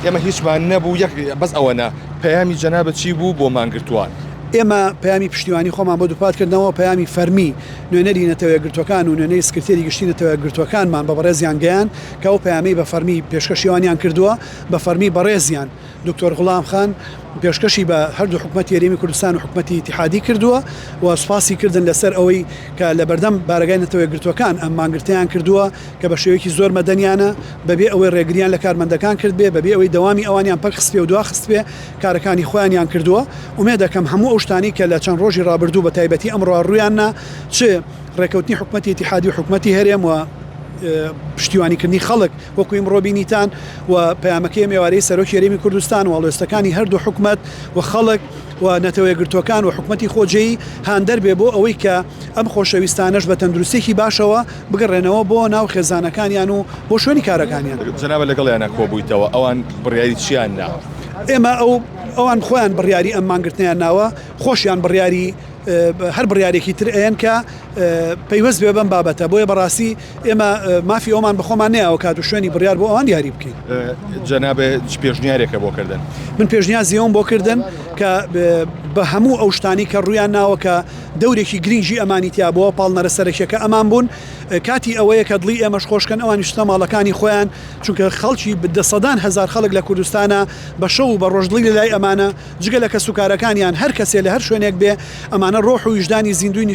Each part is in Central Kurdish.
ئێمە هیچمان نەبوو یەک بەس ئەوەنە پەیامی جەنابت چی بوو بۆ مانگرتووان؟ ئێمە پەیامی پشتیوانی خۆمان بۆ دووپات کردنەوە، پەیامی فەرمی نوێنەری نەتەوە یەکگرتووەکان و نوێنەری سکرتێری گشتی نەتەوە یەکگرتووەکانمان بە بەڕێزیان گەیاند کە ئەو پەیامەی بە فەرمی پێشکەشی ئەوانیان کردووە، بە فەرمی بەڕێزیان دکتۆر غوڵام خان پێشکەشی بە هەردوو حکومەتی هەرێمی کوردستان و حکومەتی ئیتیحادی کردووە و سوپاسی کردن لەسەر ئەوەی کە لەبەردەم بارەگای نەتەوە یەکگرتووەکان ئەم مانگرتنەیان کردووە کە بە شێوەیەکی زۆر مەدەنیانە بەبێ ئەوەی ڕێگریان لە کارمەندەکان کردبێ، بەبێ ئەوەی دەوامی ئەوانیان پەک خستبێ و دواخستبێ کارەکانی خۆیانیان کردووە. ئومێد دەکەم هەموو ئەو شتانەی کە لە چەند ڕۆژی ڕابردوو بە تایبەتی ئەمڕۆ ڕوویان نا، چ ڕێکەوتنی حکومەتی ئیتیحادی و حکومەتی هەرێم و پشتیوانیکردنی خەڵک وەکو ئیمڕۆ بینیتان و پەیامەکەی ئەم ئێوارەی سەرۆکی هەرێمی کوردستان و هەڵوێستەکانی هەردوو حکومەت و خەڵک و نەتەوە یەکگرتووەکان و حکومەتی خۆجێی هاندەر بێ بۆ ئەوەی کە ئەم خۆشەویستانەش بە تەندروستیەکی باشەوە بگەڕێنەوە بۆ ناو خێزانەکانیان و بۆ شوێنی کارەکانیان. جەنابت لەگەڵیانا کۆبوویتەوە، ئەوان بڕیاری چیان نا؟ ئێمە ئەو ئەوان خۆیان بڕیاری ئەم مانگرتنەیان ناوە، خۆشیان بڕیاری هەر بڕیارێکی تر ئەیەن کە پەیوەست بێ بەم بابەتە، بۆیە بەڕاستی ئێمە مافی ئەومان بە خۆمان نەیاوە کات و شوێنی بڕیار بۆ ئەوان دیاری بکەین. جەنابت چ پێشنیارێکە بۆ کردن؟ من پێشنیازی ئەوم بۆ کردن کە بە هەموو ئەو شتانەی کە ڕوویان ناوە کە دەورێکی گرینگی ئەمانی تیا بووە، پاڵنەرە سەرەکیەکە ئەمان بوون، کاتی ئەوەیە کە دڵی ئێمەش خۆش کەن ئەوانیش چنە ماڵەکانی خۆیان، چونکە خەڵکی بە سەدان هەزار خەڵک لە کوردستانە بە شەو و بە ڕۆژ دڵی لە لای ئەمانە، جگە لە کەسوکارەکانیان هەر کەسێ لە هەر شوێنێک بێ ئەمانە ڕۆح و ویژدانی زیندووی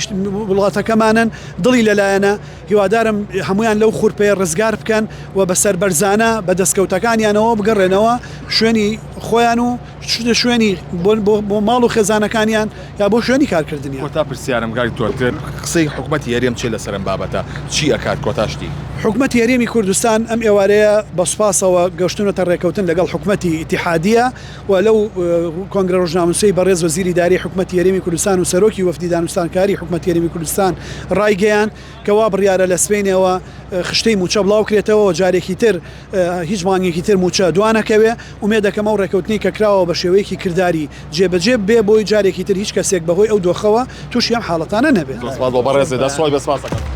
وڵاتەکەمانن دڵی لە لایانە، هیوادارم هەموویان لەو خورپەیە ڕزگار بکەن و بە سەربەرزانە بە دەستکەوتەکانیانەوە بگەڕێنەوە شوێنی خۆیان و چونە شوێنی بۆ ماڵ و خێزانەکانیان یا بۆ شوێنی کارکردنیان. کۆتا پرسیارم کاک دکتۆر قسەی حکومەتی هەرێم چیە لەسەر ئەم بابەتە چی ئەکات کۆتا شتی؟ حکومەتی هەرێمی کوردستان ئەم ئێوارەیە بە سوپاسەوە گەشتونەتە ڕێکەوتن لەگەڵ حکومەتی ئیتیحادیە و لەو کۆنگرە ڕۆژنامەنووسیەی بەڕێز وەزیری دارایی حکومەتی هەرێمی کوردستان و سەرۆکی وەفدی دانوستانکاری حکومەتی هەرێمی کوردستان ڕایگەیاند کە وا بڕیارە لە سبەینێوە خشتەی مووچە بڵاوکرێتەوە و جارێکی تر هیچ مانگێکی تر مووچە دوانەکەوێ، ئومێد دەکەم ئەو ڕێکەوتنەی کە کراوە بە شێوەیەکی کرداری جێبەجێ ببێ بۆی جارێکی تر هیچ کەسێک بەهۆی ئەو دۆخەوە تووشی ئەم حاڵەتانە نەبێت. زۆر سپاس بۆ بەڕێزت. دەست خۆش بێت سپاس دەکەم.